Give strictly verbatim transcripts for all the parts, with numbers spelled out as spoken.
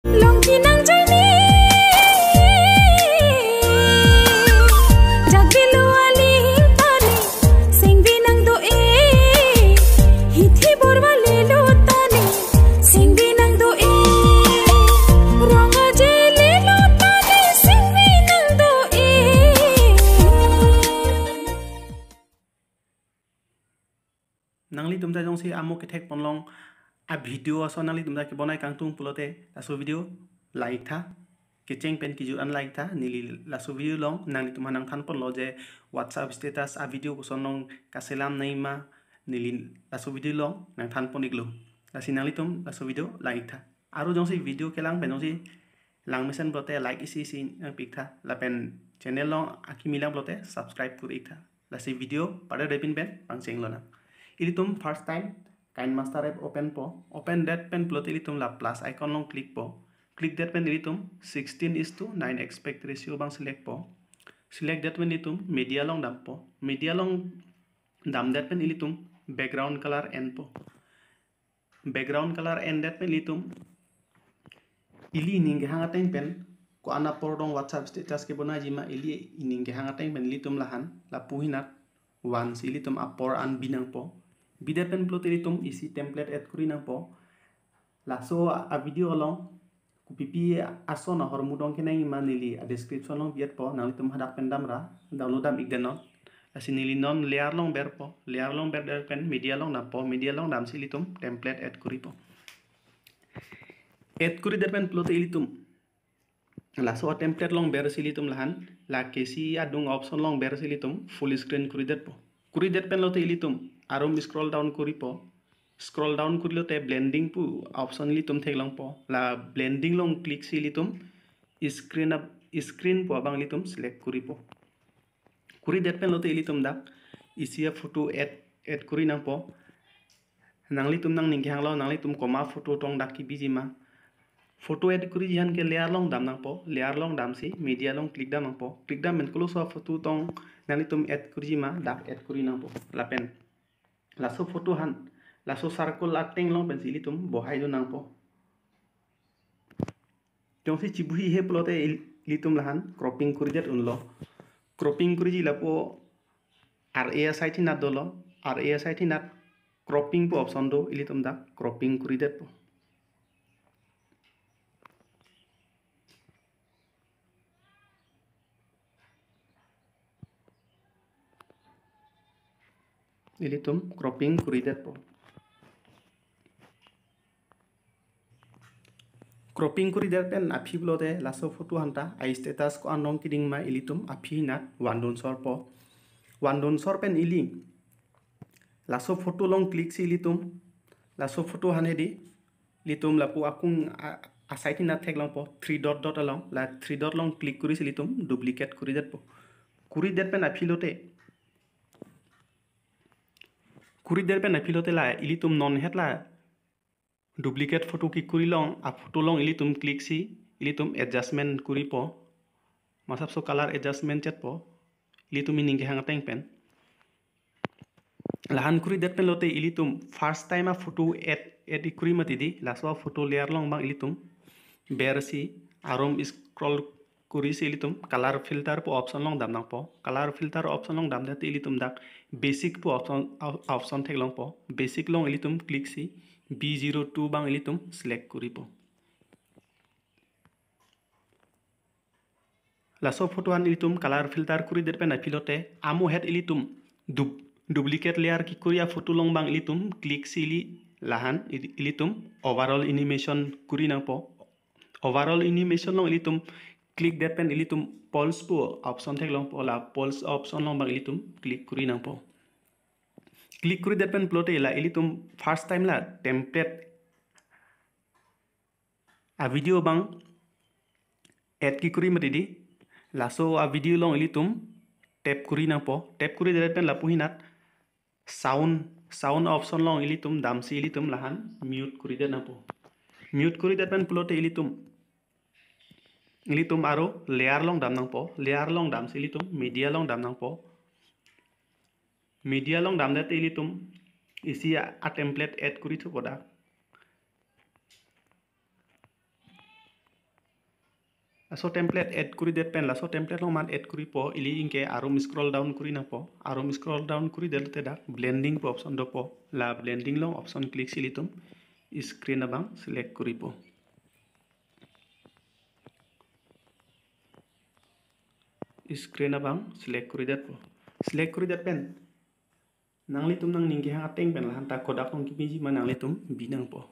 Longki nang joine, jak bilo aling pale, singbi nang do e, hithi borwa lelo tale, singbi nang do e, rong aje lelo tale, singbi nang do e. Nanglitum ta jongsi amo kethek ponlong a video ason nanglitum ta kebonai kangtung pulote laso video like tha, kecheng pen kejut an like tha. Neli laso video along nanglitum aphan nangthan ponlo je WhatsApp status a video koson along kaselam nangji ma, neli laso video along nangthan pon iklo. Lasi nanglitum laso video like tha. Aro jongsi video kelang pen jongsi lang mesen pulote like isi isi nangpik tha. Lapen channel along akimi lang pulote subscribe kuri ik tha. Lasi video pada depin pen pangcheng lonang. Ilitum first time KineMaster app open po. Open det pen pulote ilitum la plus icon along click po. Click det pen ilitum sixteen is to nine aspect ratio abang select po. Select det pen ilitum media along dam po. Media along dam det pen ilitum background color en po. Background color en det pen ilitum ili ining kehang ateng pen ko-an apor dong WhatsApp status kebonaiji ma, ili ining kehang ateng pen ilitum lahan lapu hinat once ilitum apor an bi nangpo. Bi det pen pulote ilitum isi template add kuri nangpo. Laso a video along kopipi ason ahormu dong kenangji ma neli a description along bi et po, nanglitum hadak pen damra download dam ik det non. Lasi neli non layer along ber po, layer along ber det pen media along dam po, media along damsi ilitum template add kuri po. Add kuri det pen pulote ilitum laso template along bersi ilitum lahan la kesi adung option along bersi ilitum full screen kuri det po. Kuri det pen lote ilitum arum scroll down kuri po. Scroll down kuri lote blending pu option ilitum theklong po. La blending along click si ilitum screen up, screen pu abang ilitum select kuri po. Kuri det pen lote ilitum dak isi a photo add, add kuri nangpo. Nanglitum nangning kehanglo, nanglitum koma photo tong dak kebiji ma. Photo add kuriji aphan ke layer along dam nangpo, layer along damsi media along click dam nangpo. Click dam pen koloso a photo tong nanglitum add kuriji ma dak add kuri nangpo. Lapen laso photo aphan laso circle ateng along pensi ilitum bohai dun nangpo. Jongsi chibuhi he pulote il-, ilitum lahan cropping kuri det unlo. Cropping kuriji lapu R A aside hinat dolo. R A aside hinat cropping pu option do, ilitum dak cropping kuri det po. Ilitum cropping kuri det po. Cropping kuri det pen aphi pulote laso photo aphan ta a status ko-an dong keding ma ilitum aphi hinat van dun sor po. Van dun sor pen ili laso photo along click si ilitum laso photo aphan hedi ilitum lapu akung a, aside hinat theklong po three dot dot along, la three dot along click kuri si ilitum duplicate kuri det po. Kuri det pen aphi lote, kuri det pen aphi lote la ilitum non het la duplicate photo kekuri along, a photo along ilitum click si ilitum adjustment kuri po. Masapso color adjustment chet po. Ilitum ining kehang ateng pen. Lahan kuri det pen lote ilitum first time a photo add, add kuri mati di, laso a photo layer along abang ilitum bersi arum scroll kuri si ilitum color filter pu option along dam nangpo. Color filter option along dam det ilitum dak basic pu option, op-, option theklong po. Basic along ilitum click si B zero two abang ilitum select kuri po. Laso photo aphan ilitum color filter kuri det pen aphi lote amo het ilitum du-, duplicate layer kekuri a photo along abang ilitum click si ili lahan ili-, ilitum overall animation kuri nangpo. Overall animation along ilitum click det pen ilitum pulse pu option theklong po, la pulse option along abang ilitum click kuri nangpo. Click kuri det pen pulote la ilitum first time la template a video abang add kekuri mati di, laso a video along ilitum tap kuri nangpo. Tap kuri det pen lapu hinat sound, sound option along ilitum damsi ilitum lahan mute kuri det nangpo. Mute kuri det pen pulote ilitum, ilitum aro layer along dam nangpo. Layer along damsi ilitum media along dam nangpo. Media along dam det ilitum isi a, a template add kuri thupo dak. Laso template add kuridet pen, laso template along mat add kuripo, ili anke arum scroll down kuri nangpo. Arum scroll down kuridet lote dak blending pu option dopo. La blending along option click si ilitum screen abang select kuripo. Screen abang select kuridetpo. Select kuridet pen nanglitum nangning kehang ateng pen lahan ta kodak along kepiji ma nanglitum bi nangpo.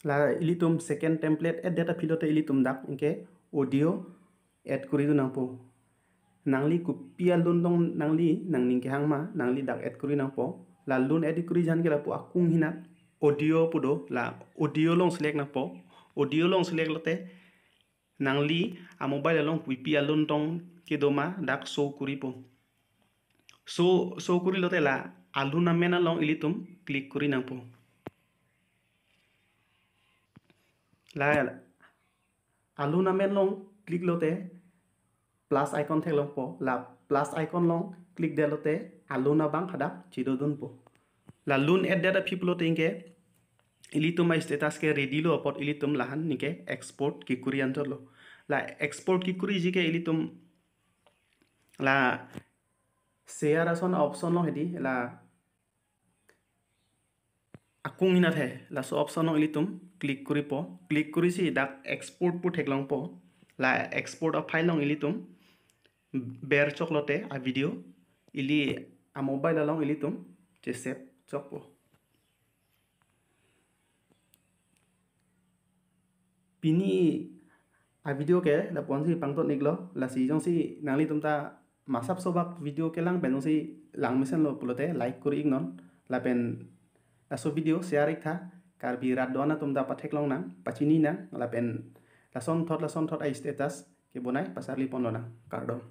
La ilitum second template add det aphi lote ilitum dak anke audio add kuri dun nangpo. Nangli kopi alun dong nangli nangning kehang ma nangli dak add kuri nangpo. La lun add kuri jan ke lapu akung hinat audio pu do, la audio along select nangpo. Audio along select lote nangli a mobile along kopi alun tong kedo ma dak show kuripo. Show, show kuri lote la alun amen along ilitum click kuri nangpo. La alun amen along click lote plus icon theklongpo. La plus icon along click det lote alun abang hadak chido dunpo. La lun add det aphi pulote anke ilitum a status ke ready lo apot ilitum lahan anke export kekuri anchot lo. La export kekuriji ke ilitum la share ason option along hedi la akung hinat he laso option along ilitum click kuripo. Click kurisi dak export pu theklongpo. La export a file along ilitum ber chok lote a video ili a mobile along ilitum che save chokpo. Pini a video ke lapu-an si pangton iklo. Lasi jongsi nanglitum ta masap sobak video kelang pen jongsi lang mesen lo pulote like kuri iknon. Lapen laso video share iktha, Karbi rat do-an atum ta patheklong nang, pachini nang, lapen lason thot lason thot a status kebonai pasarli ponlo nang. Kardom.